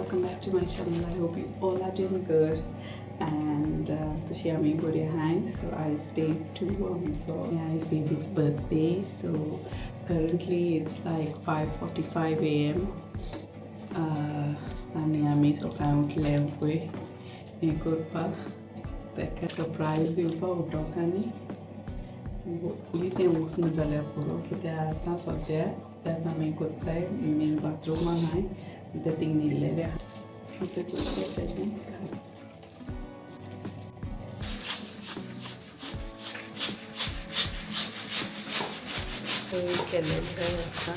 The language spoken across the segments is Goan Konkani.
Welcome back to my channel. I hope you all are doing good. And तशी आमी बरी आहाय. सो आयज डे टू आमचो. आयज baby's birthday. So currently it's like 5:45 a.m. आनी आमी सकाळी उठले पळय हें करपाक, ताका सरप्रायज दिवपाक उठोंक. आनी होपफुली तें उठना जाल्यार पुरो, कित्याक आतां सद्या तें आमी कोत्ताय, मेन बाथरूम आहाय, तें थिंग न्हिल्लेलें आहा, तें कोत्ताय तेजें. केलेलें आसा.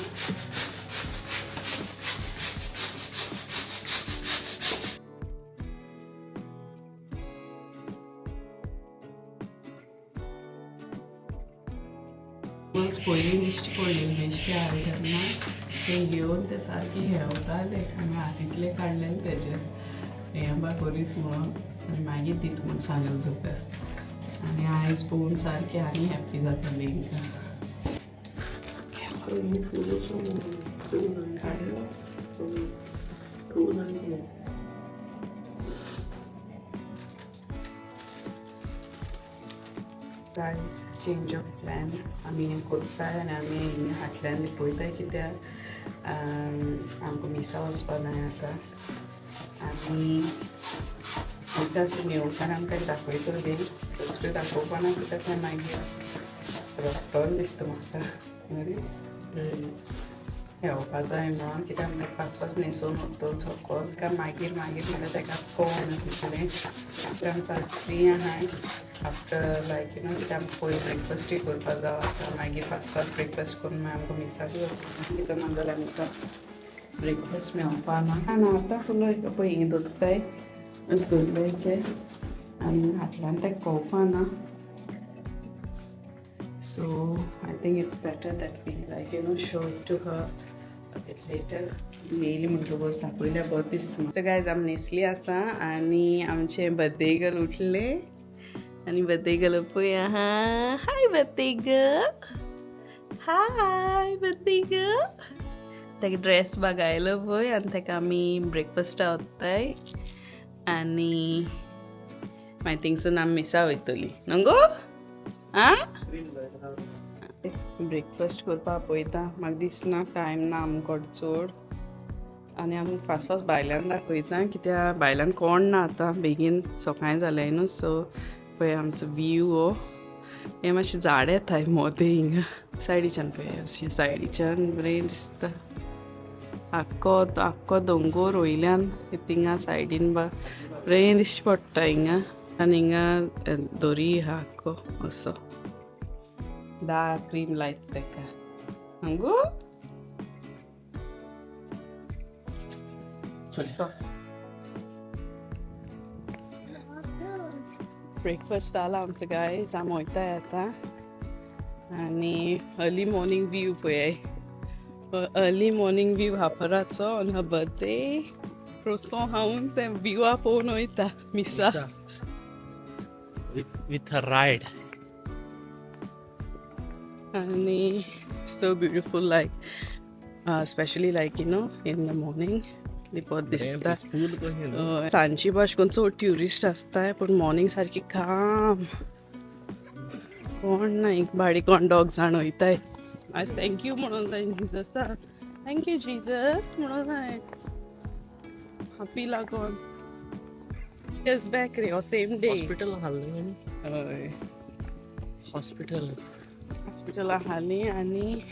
पयलीं दिश्टी पडलेली, बेश्टी हांवें तेन्ना तें घेवन तें सारकें हेवतालें. आनी हातींतलें काडलेलें तेजें हें बा करीत म्हणून आनी मागीर दीत म्हूण सांगलें तुका. आनी आयज पळोवन सारकें आनी हॅप्पी जातलें हिंकां. काडलो. Guys, change of plan. आमी हें कोत्ताय आनी आमी हिंगा फाटल्यान लिपयताय, कित्याक आमकां मिसा वचपा जाय आतां. आनी मिसा येवपाक आमकां दाखयतलो बी दुसरें दाखोवपा ना, कित्याक तें मागीर रडटलो दिसता म्हाका. बरें हेवपा जाय म्हणून, कित्याक आमकां फास्ट फास्ट न्हेसोवन वतलो सकल काय मागीर मागीर म्हणल्यार ताका कळना तितलें. कित्याक आमी सारकें फ्री आहाय आफ्टर लायक you know, कित्याक आमकां पयलीं ब्रेकफास्टूय करपा जावो आतां. मागीर फास्ट फास्ट ब्रेकफास्ट करून मागीर आमकां मिसाकूय वचूंक, कित्याक ना जाल्यार आमकां ब्रेकफास्ट मेवपा ना. आनी आतां फुलो पळय हिंगा दोत्ताय दवरलाय ते आनी हातल्यान ताका कळपा ना. So I think it's better that we like show it to her a bit later. येयली म्हणटकूच दाखयल्यार बरें दिसता. सो गायज, आमी न्हेसली आतां आनी आमचें बर्थडे गर्ल उठलें. आनी बर्थडे गर्ल पळय आहा. Hi birthday girl, hi birthday girl. ताका ड्रेस बागायलो पळय आनी ताका आमी ब्रेकफास्टा वताय आनी मागीर थिंगसून आमी मिसा वयतली न्हू गो. आं, ब्रेकफास्ट करपाक पळयता. म्हाका दिसना टायम ना आमकां चड. आनी आमी फास्ट फास्ट भायल्यान दाखयता, कित्याक भायल्यान कोण ना आतां, बेगीन सकाळीं जालें न्हू. सो पळय आमचो व्यू हो. हे मातशें झाड येताय मोदें हिंगा सायडीच्यान. पळय, अशें सायडीच्यान बरें दिसता. आख्खो आख्खो दोंगोर वयल्यान थिंगा सायडीन बा बरें दिश्टी पडटा हिंगा. आनी हिंगा दोरी आहा आख्खो असो. दा क्रीम लायत ताका गो. सो ब्रेकफास्ट जाला आमचो गायज. आमी वयताय आतां. आनी अर्ली मॉर्निंग व्यू पळय, अर्ली मॉर्निंग व्यू हापराचो ऑन हर बर्थडे. क्रोसो खावन ते व्यूआ पळोवन वयता मिसा. With a ride. आनी so beautiful, like specially like in the morning बरें दिसता. पीसफूल कशें न्हू. हय, सांजची भाश करून चड ट्युरिस्ट आसताय, पूण मॉर्निंग सारकी काम, कोण ना. एक बाडी कोण दोग जाण वयताय. आयज thank you म्हणून जाय जिजसा, thank you Jesus म्हणून जाय हापी लागोन. इयर्स बॅक रे, सेम डे. हॉस्पिटल हाडलें आमी. हय. हॉस्पिटल. हॉस्पिटला हाली आनी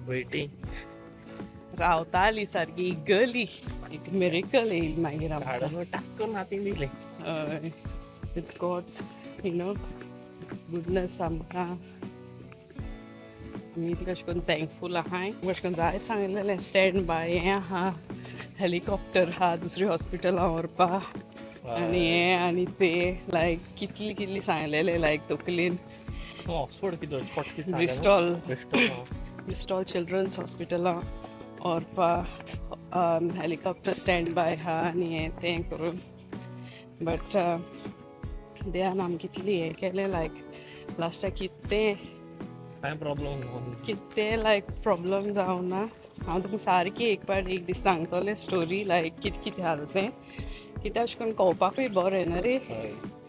वेटिंग. रावताली सारकी गली. एक मिरेकल येईल मागीर आमकां. झाडां टाकून हातीन दिलें. हय, with God's goodness आमकां आमी कशें करून थँकफूल आहाय. कशें करून जायत सांगलेलें, स्टँड बाय हें आहा, हेलिकॉप्टर आहा दुसरी हॉस्पिटलां व्हरपा आनी हें आनी ते, लायक कितली कितली सांगलेलें, लायक तकलेन. ऑक्सफोर्ड कितें पटकी. ब्रिस्टॉल. ब्रिस्टॉल. ब्रिस्टॉल चिल्ड्रन्स हॉस्पिटलां व्हरपा हेलिकॉप्टर स्टँड बाय आहा आनी हें तें करून. बट देवान आमकां कितली हें केलें, लायक लास्टाक कितें कांय प्रॉब्लम कितें लायक प्रॉब्लम जावना. हांव तुमकां सारकी एक पाट एक दीस सांगतलें स्टोरी लायक कितें कितें आसा तें, कित्याक अशें करून कळपाकूय बरें न्हू रे,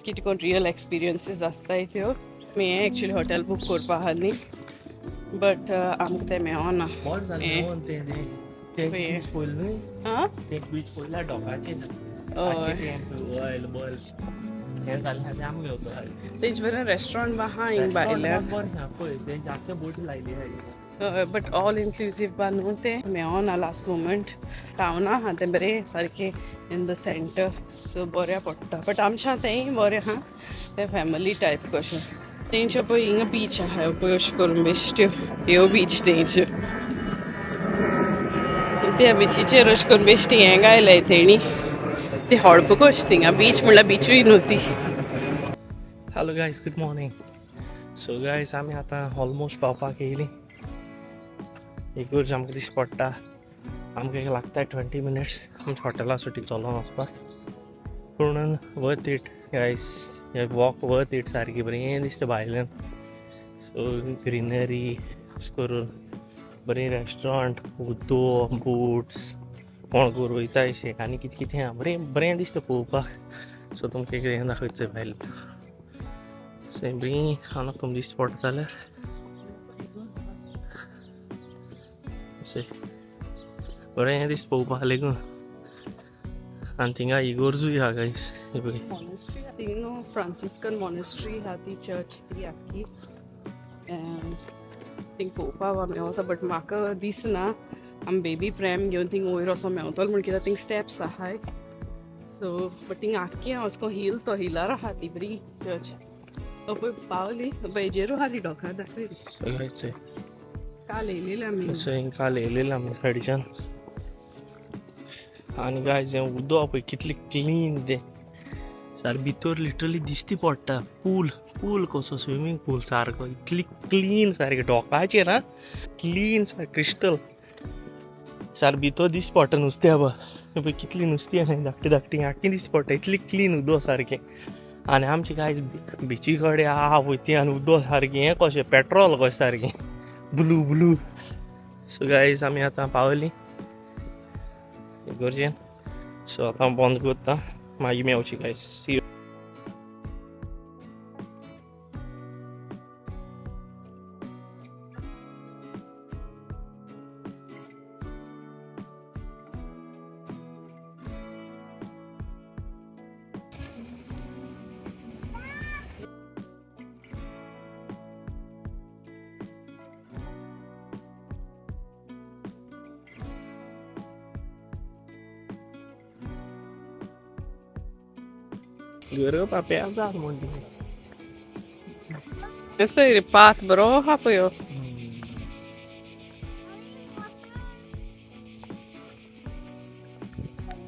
कितें करून रियल एक्सपिरियन्सीस आसताय त्यो. आमी हें एक्चुली हॉटेल बूक करपा आहा न्ही, बट आमकां तें मेळना. बरें जालें तें तें बीच पयलें न्ही, आं तें बीच पयल्या डॉकाचेर. हय. ऑयल बॉयल हें जालें आनी आमी घेवचो. तेजे बरें रेस्टॉरंट आहा हिंग भायल्यान. बरें आहा पळय, तें जास्त बोटी लायली आहा. बट ऑल इन्क्लुजीव बा न्हू तें मेळना. लास्ट मोमेंट टावना आहा तें बरें सारकें इन the centre, सो बऱ्या पडटा. बट आमच्या तेंय बरें आहा तें, फॅमिली टायप कशें. तेंचे पळय हिंगा बीच आहा पळय, अशें करून बेश्ट्यो ह्यो बीच तेंच्यो. त्या बिचीचेर अशें करून बेश्टी हें गायलाय तेणी, ती हडप कशी थिंगा बीच म्हणल्यार बिचूय न्हू ती. Hello guys, good morning. So guys, आमी आतां ऑलमोस्ट पावपाक येयली. इगर्ज आमकां दिश्टी पडटा. आमकां एक लागता 20 मिनट्स आमच्या हॉटेला सुटी चलोन वचपाक. पूण वर्थ it guys, हे वॉक वर्थ it सारकी बरें दिसता भायल्यान. सो ग्रिनरी अशें करून बरें रेस्टॉरंट, उदो बोट्स, कोण गरोयता अशें आनी कितें कितें आहा, बरें बरें दिसता पळोवपाक. सो तुमकां एक हें दाखयता भायलें. सो बरी हांगा तुमकां दिश्टी पडटा जाल्यार अशें बरें दिसता पळोवपाक लेगून. आनी थिंगा इगोर्जूय आहा गायस, ही पळय. मॉनेस्ट्री थिंग न्हू, फ्रांसिस्कन मॉनेस्ट्री आहा ती चर्च ती आख्खी थिंग पळोवपाक आमी वता. बट म्हाका दिसना आमी बेबी प्रॅम घेवन थिंग वयर वचों मेवतलो म्हण, कित्याक थिंग स्टेप्स आहाय. सो बट थिंग आख्खी हांव अशें करून हिल, तो हिलार आहा ती बरी चर्च. पळय पावली हेजेरू आहा ती डोकार दाखय. सो गायस, काल येयलेले आमी. सो हिंग काल येयलेले आमी सायडीच्यान. आनी गायज, हें उदक पळय कितलें क्लीन तें, सारकें भितर लिटरली दिश्टी पडटा. पूल पूल कसो स्विमींग पूल सारको, इतली क्लीन सारकें डोकाचेर आं, क्लीन सारकें क्रिस्टल सारकें भितर दिश्टी पडटा नुस्तें आबा. पळय कितली नुस्तीं आहा धाकटी धाकटी, आख्खी दिश्टी पडटा, इतली क्लीन उदक सारकें. आनी आमचे गायज बिची कडेन आहा पळय ती, आनी उदक सारकें हें कशें पेट्रोल कशें सारकें ब्लू ब्लू. सो गायज, आमी आतां पावली इगर्जेन. सो आतां बंद करता, मागीर मेवची गायज. सी. गरप पेजार म्हणटा. कसो पाथ बरो आहा पळय हो.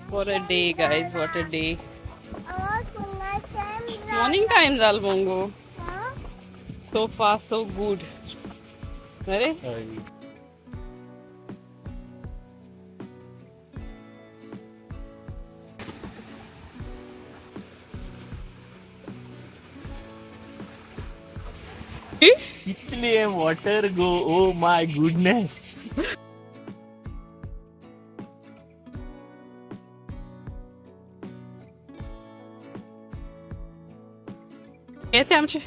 What a day, guys. What a day. Morning time जाल मुगो. So far, so good. अरे कितले water go, oh my goodness. हें तें आमचें,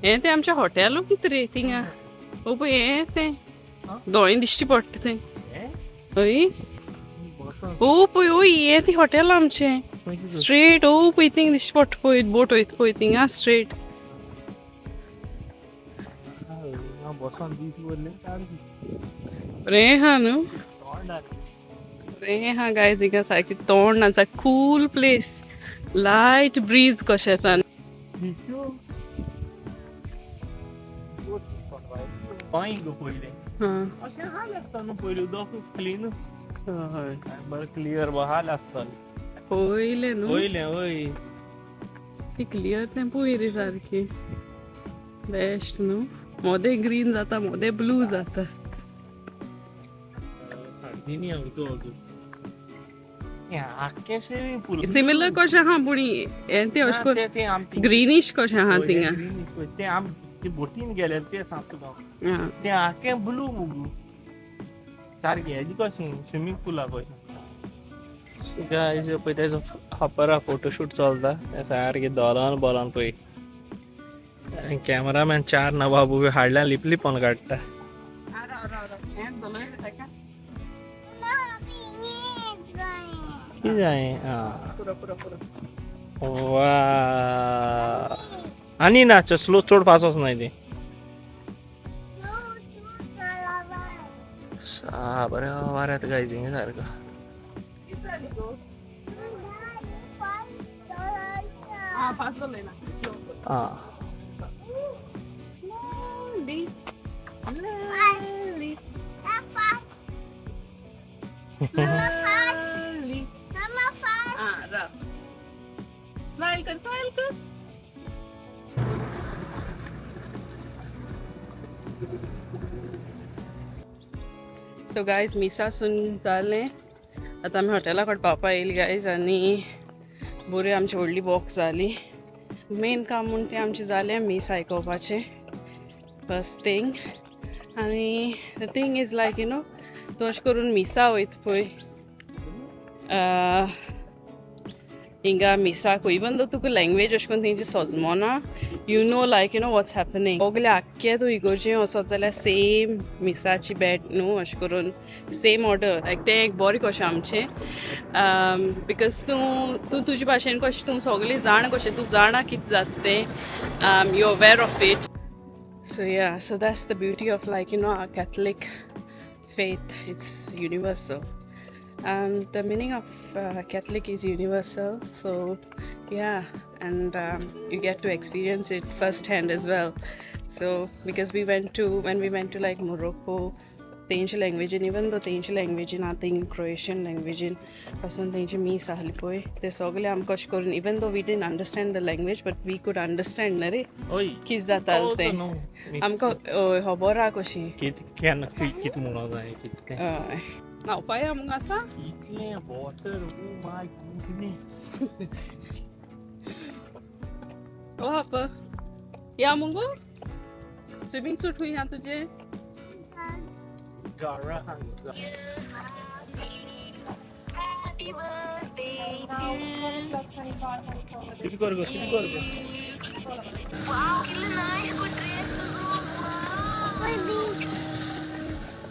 हें तें आमचें हॉटेलू कितें रे थिंगा. ओ पळय हें तें दोळे दिश्टी पडटा तें. हय, ओ पळय, ओय हें तें हॉटेल आमचें स्ट्रेट. ओ पळय थिंग दिश्टी पडटा पळय, बोट वयता पळय थिंगा स्ट्रेट. बसोन दीस भरले. बरें आहा न्हू, बरें आहा गायज. हिंगा सारकें तोंड ना, सारकें कूल प्लेस, लायट ब्रीज कशें येता. गोंय गो पयलें हां अशें हाल आसता न्हू पयलीं, उदक क्लीन हय बरें क्लियर हाल आसतालें पयलें न्हू. पयलें हय. ती क्लियर तें पळय रे सारकी बेस्ट न्हू. मोदें ग्रीन जाता, मोदें ब्लू जाता. साडदिनी हांव तो अजून आख्खें स्विमींग पूल सिमिलर कशें आहा, पूण हें तें अशें करून तें आम ग्रीनिश कशें आहा थिंगा. तें आम ते बोटीन गेले तें सांगता तुका. आं तें आख्खें ब्लू मुगो सारकी हेजी कशी स्विमींग पुला पळय. गायज, पळय तेजो हापरा फोटोशूट चलता. ते सारके दोलान बोलान पळय. कॅमेरामॅन चार नवाबू बी हाडल्या, लिपलिपोन काडटा. कितें जाय? आं, वा, आनी ना, स्लो, चड फास्ट वचनाय ती. सा बरें वाऱ्यात गायज हिंगा सारको. आं. Slowly, slowly, slowly. Ah, राव. स्माइल कर, स्माइल कर. सो गायज, मिसासून जालें. आतां आमी हॉटेला कडेन पावपा येयली गायज आनी बरी आमची व्हडली वॉक जाली. मेन काम म्हूण तें आमचें जालें, मीस आयकोपाचें फर्स्ट थिंग. आनी the thing is like तूं अशें करून मिसा वयता पळय हिंगा मिसाक, इवन दो तुका लँग्वेज अशें करून तेंची सोजमोना, you know like what's happening. सगळे आख्खे तूं इगोर्जे वचत जाल्यार सेम मिसाची बेट न्हू, अशें करून सेम ऑर्डर. लायक तें एक बरें कशें आमचें, because तूं तूं तुजे भाशेन कशें तूं सगळें जाण कशें तूं जाणा कितें जाता तें, you aware of it. So yeah, so that's the beauty of like our Catholic faith. It's universal. The meaning of Catholic is universal. So yeah, and you get to experience it firsthand as well. So because we went to when we went to like Morocco, तेंची लँग्वेजीन, इवन दो तेंची लँग्वेजीन आतां क्रोएशियन लँग्वेजीन पासून तेंची मीस आहली पळय, ते सगळे आमकां अशें करून, even though we didn't understand the language, but we could understand न्हय रे. हय. कितें जातालें तें आमकां हय खबर आहा कशी. कित केन्ना कित म्हणूंक जाय कितलें. हय, न्हांवपा या मुगो आतां. कितलें वॉटर, ओ my goodness. ओ आप या मुगो, स्विमींग सूट खूंय आहा तुजें? गारा. Happy birthday to कितें कर गो, कितें कर गो? Wow, कितले nice गो dress तुजो.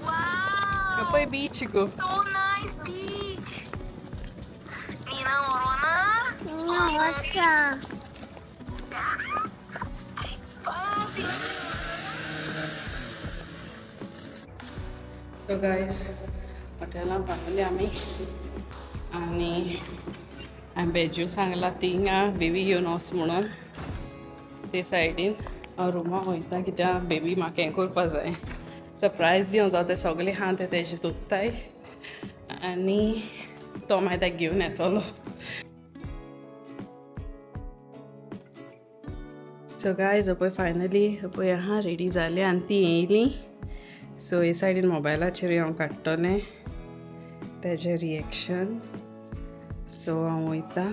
Wow. Wow. पळय बीच गो. So nice beach. Nina Morona. What's Wow. So guys, हॉटेलान पावले आमी आनी हांवें बेजू सांगला थिंगा बेबी घेवन वच म्हणून ते सायडीन. हांव रुमा वयता कित्याक बेबी म्हाका हें करपा जाय, सरप्रायज दिवंक जाय. ते सगळे आहा ते तेजे दोत्ताय आनी तो मागीर ताका घेवन येतलो. सो गायज, पळय फायनली पळय आहा रेडी जाले आनी ती येयली. सो हे सायडीन मोबायलाचेर हांव काडटलें तेजें रिएक्शन. सो हांव वयता.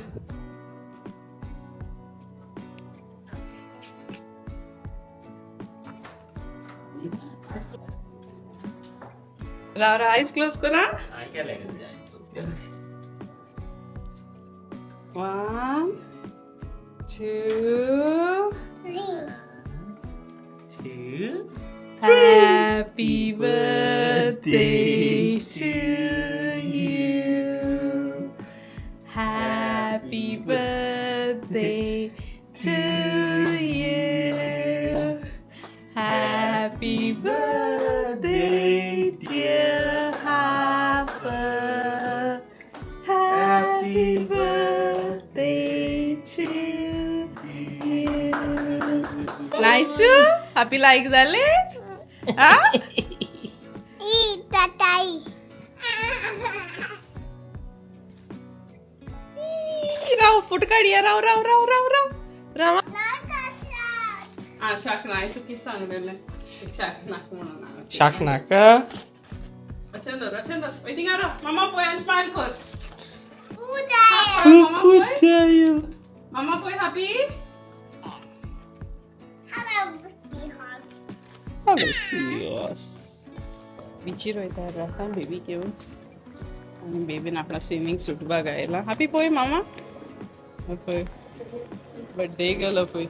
राव राव, आयज क्लोज करा. केलें. One, two, Two. Happy birthday to you. Happy birthday to you. Happy birthday, dear Harper. Happy birthday to you. Nice. Happy like जाले? हा? E tatai. राव, फुट काढया. राव राव राव राव राव राव. हा, शाक नाही. तू किती सांगलेलं शाक नाक म्हणून. शाक नाका. अशें धर, अशें धर. वय थिंगा राव. मामा पळय आनी स्मायल कर. मामा पळय, मामा पळय. Happy. Hello, seahorse. Hello, seahorse. बिचीर वयता आतां बेबी घेवन आनी बेबीन आपला स्विमींग सूट बघायला. हापी पळय मामा, पळय बड्डे गेलो पळय.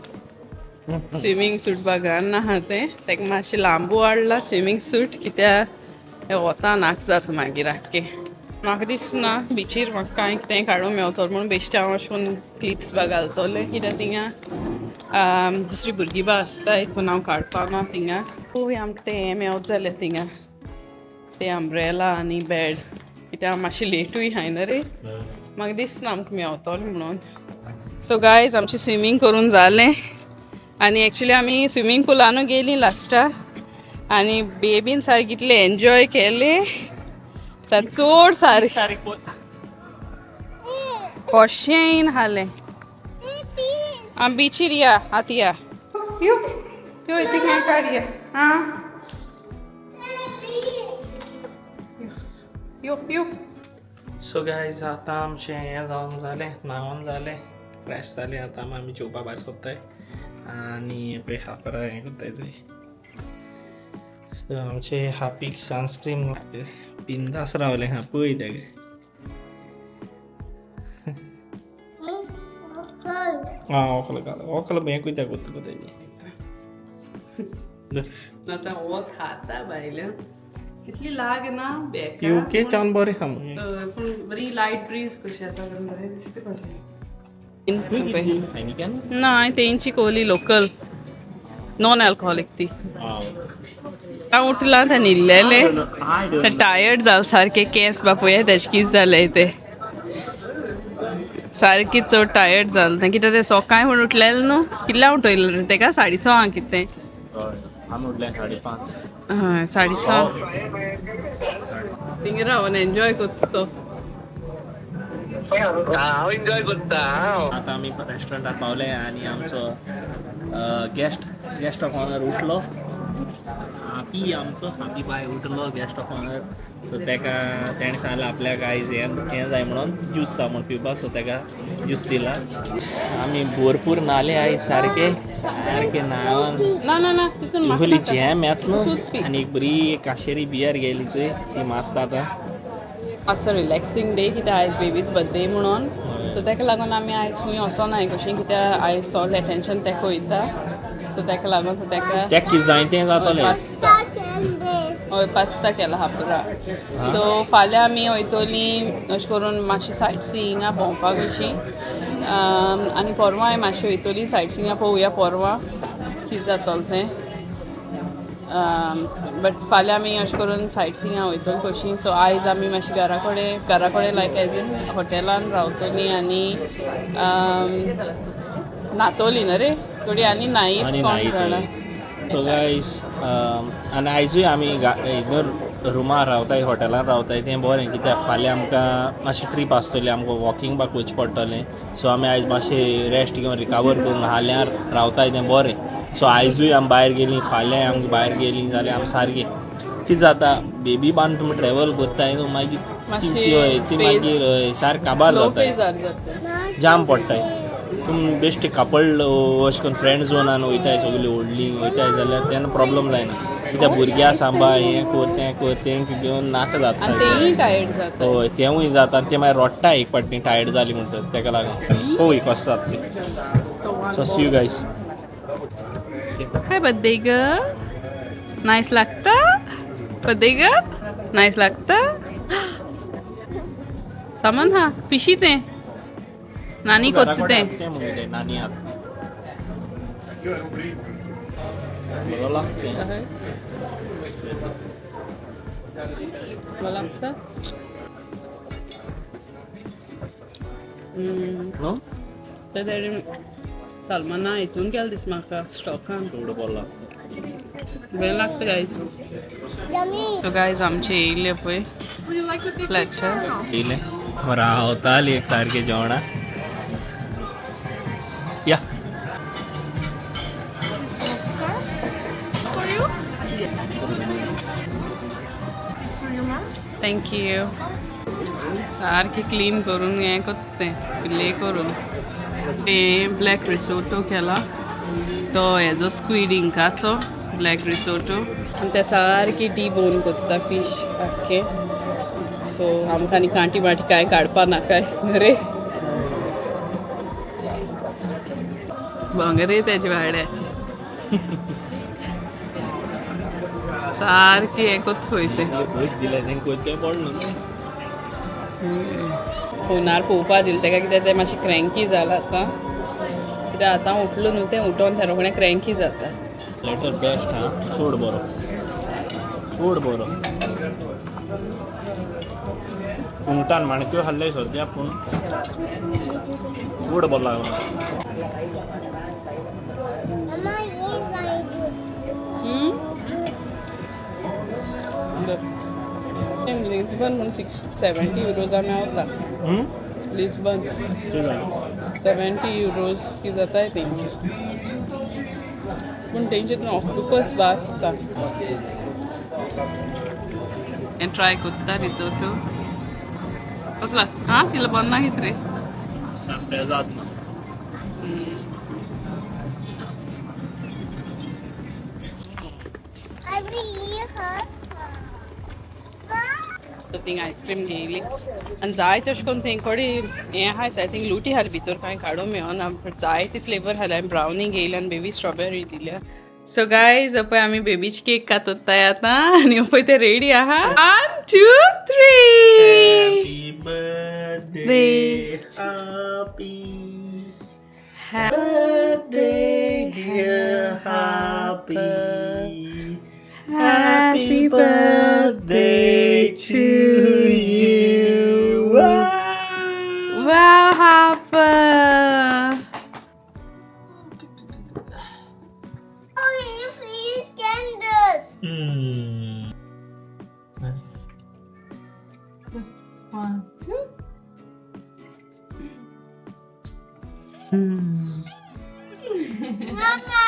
स्विमींग सूट बघान आहा तें, ताका मातशें लांबू हाडला स्विमींग सूट, कित्याक वता नाक जाता मागीर आख्खें. म्हाका दिसना बिचीर म्हाका कांय कितें काडूंक मेवतलो म्हणून. बेश्टें हांव अशें करून क्लिप्स बघालतलें, कित्याक थिंगा दुसरी भुरगीं बा आसताय, पूण हांव काडपा ना थिंगा. पळोवया आमकां तें हें मेवत जाल्यार थिंगा तें अंब्रेला आनी बेड, कित्याक मातशें लेटूय हाय न्हू रे. म्हाका दिसना आमकां मेवतोलें म्हणून. सो गायज, आमचें स्विमींग करून जालें आनी एक्चुली आमी स्विमींग पुलानू गेलीं लास्टा आनी बेबीन सारकी इतलें एन्जॉय केलें तर चड सारकें कशें हालें. आं, बिचीर या आतां, या यो यो, थिंगा काडया. आं, यो यो. सो गायज, आतां आमचें हें जावन जालें, न्हांवन जालें, फ्रेश जालें. आतां आमी जेवपा भायर सोदताय आनी पळय हापरा हें करताय चोय. सो आमचे हापीक सनस्क्रीन बिंदास रावलें हा पळय तेगे. आं, वोकल घाल, वोकल हें कित्याक करता गो तेजी? आतां वत खाता भायल्यान कितली लाग ना बेकार. युकेच्यान बरें आहा मुगे. पूण बरी लायट ब्रीज कशी येता, बरें दिसता कशें. हायनिकन. ना, हांवें तेंची कोली लोकल नॉन अल्कोहोलीक ती. हांव उठलां तें न्हिल्लेलें, तें टायर्ड जालें सारकें. केंस बापूय तेजे कितें जालें ते, सारकें चड टायर्ड जालें तें, कित्याक तें सकाळीं म्हूण उठलेलें न्हू. कितल्या उठयलें रे तेका? 6:30 कितें. आमी उठले 5:30. हय, 6:30. थिंगा रावन एन्जॉय करता तो. हांव एन्जॉय करता हांव. आता आमी रेस्टॉरंटात पावले आनी आमचो गेस्ट ऑफ ऑनर उठलो. हापी, आमचो हापी बाय उठलो, गेस्ट ऑफ ऑनर. सो तेका तेणें सांगलें आपल्याक आयज हें हें जाय म्हणून, ज्यूस जाय म्हणून पिवपाक. सो तेका ज्यूस दिला. आमी भरपूर न्हाले आयज, सारके सारके न्हावन. ना ना ना, तितून म्हाका इवली नाका. झॅम येता तूच न्हू. पी. आनी एक बरी काशेरी बियर गेली चोय, ती मारता आतां. मातसो रिलॅक्सिंग डे, कित्याक आयज बेबीज बर्थडे म्हणून. सो ताका लागून आमी आयज खंय वचोनाय कशीं, कित्याक आयज सगळें एटेन्शन तेका वयता. सो ताका लागून, सो ताका तेका कितें जाय तें जातलें. पास्ता, हय, पास्ता केला हापरा. सो फाल्यां आमी वयतलीं अशें करून मातशी सायट सियिंगा भोंवपाक अशी आनी पोरवांय मातशी वयतली सायट सियिंगा. पळोवया पोरवां कितें जातलें तें, बट फाल्यां आमी अशें करून सायट सियिंगा वयतली कशीं. सो आयज आमी मातशी घरा कडेन लायक एज इन हॉटेलान रावतलीं आनी न्हातोली न्हू रे थोडी आनी न्हायत आनी कोण न्हायत. जाणा. सो गायज, आनी आयजूय आमी रुमार रावताय, हॉटेलान रावताय तें बरें, कित्याक फाल्यां आमकां मातशी ट्रीप आसतली, आमकां वॉकिंग बाक वचचें पडटलें. सो आमी आयज मातशें रेस्ट घेवन रिकवर करून फाल्यां रावताय तें बरें. सो आयजूय आमी भायर गेलीं, फाल्यांय आमकां भायर गेलीं जाल्यार आमी सारकें कितें जाता. बेबी बांद तुमी ट्रॅवल करताय न्हू मागीर मातशी ती हय ती मागीर हय सारकें काबार स्लो जाताय. फेजार जाता. जाम पडटाय. तुमी बेश्टे कापड अशें करून फ्रेंड झोनान वयताय, सगळीं व्हडलीं वयताय जाल्यार तेन्ना प्रॉब्लम जायना, कित्याक भुरग्यां सांबाळ, हें कर तें कर, तेंकां घेवन नाका जाता आनी सारकें. तेंय टायर्ड जाता. हय, तेंवूय जाता आनी ते मागीर रडटा एक फावटी टायर्ड जाली म्हणटकच. तेका लागून पळोवया कशें जाता तें. So see you guys. Hi birthday girl, nice लागता? बर्थडे गर्ल नायस लागता? सामान हा फिशी तें नानी कोत्ता तें. नानी आहा, बरो लागता. बरो लागता. न्हू. ते तेणें सालमाना हितून केलें दिस म्हाका स्टॉकान. चड बरो लागता. बरें लागता गायज. सो गायज, आमचे येयले पळय प्लॅटर. येयलें, रावताली एक सारकें जेवणा या. For you? It's for your mom? Thank you. सारकें क्लीन करून हें करता तें फिले करून. तें ब्लॅक रिसोटो केला तो हेजो स्क्वीड इंकाचो. Black risotto. आनी ते सारकी डी बोन कोत्ता फीश आख्खे. सो आमकां आनी कांटी बाटी कांय काडपा नाकाय रे. भांगरे तेजे वाड्याचे सारकी एकूच खंय ते. दिलें तेंकां करचें पडलें. फोनार पळोवपा दिलें तेका, कित्याक तें मातशें क्रँकी जालां आतां. कित्याक आतां उठलो न्हू तें, उठोन तें रोखडें क्रँकी जाता. प्लॅटर बेस्ट हा, चड बरो, चड बरो. सुंगटान माणक्यो खाल्ले सद्या, पूण चड बरो लागलो. Mama, ये juice. Juice. Lisbon म्हूण 670 युरोजा मेवता. लिस्बन. 70 युरोज की जाताय तेंचे, पूण तेंचे तितून ऑक्टोपस बा आसता. हें ट्राय कोत्ता रिसोटो. कसला आं तिला बंद ना कित रे? पेजाद. अभी ये खा. थिंग आयस्क्रीम घेयली आनी जायते अशें करून थंय कडेन हें आहा. I think लुटी आहा भितर, कांय काडूंक मेळना, बट जायते फ्लेवर आहा. हांवें ब्रावनी घेयली आनी बेबी स्ट्रॉबेरी दिल्या. सो गायज, पळय आमी बेबीची केक कातोत्ताय आतां आनी पळय ते रेडी आहा. One, two, three. Happy birthday, happy birthday, dear happy. Happy birthday to you. Wow. Wow, Harper! Oh, you feel candles. One, two. Mama.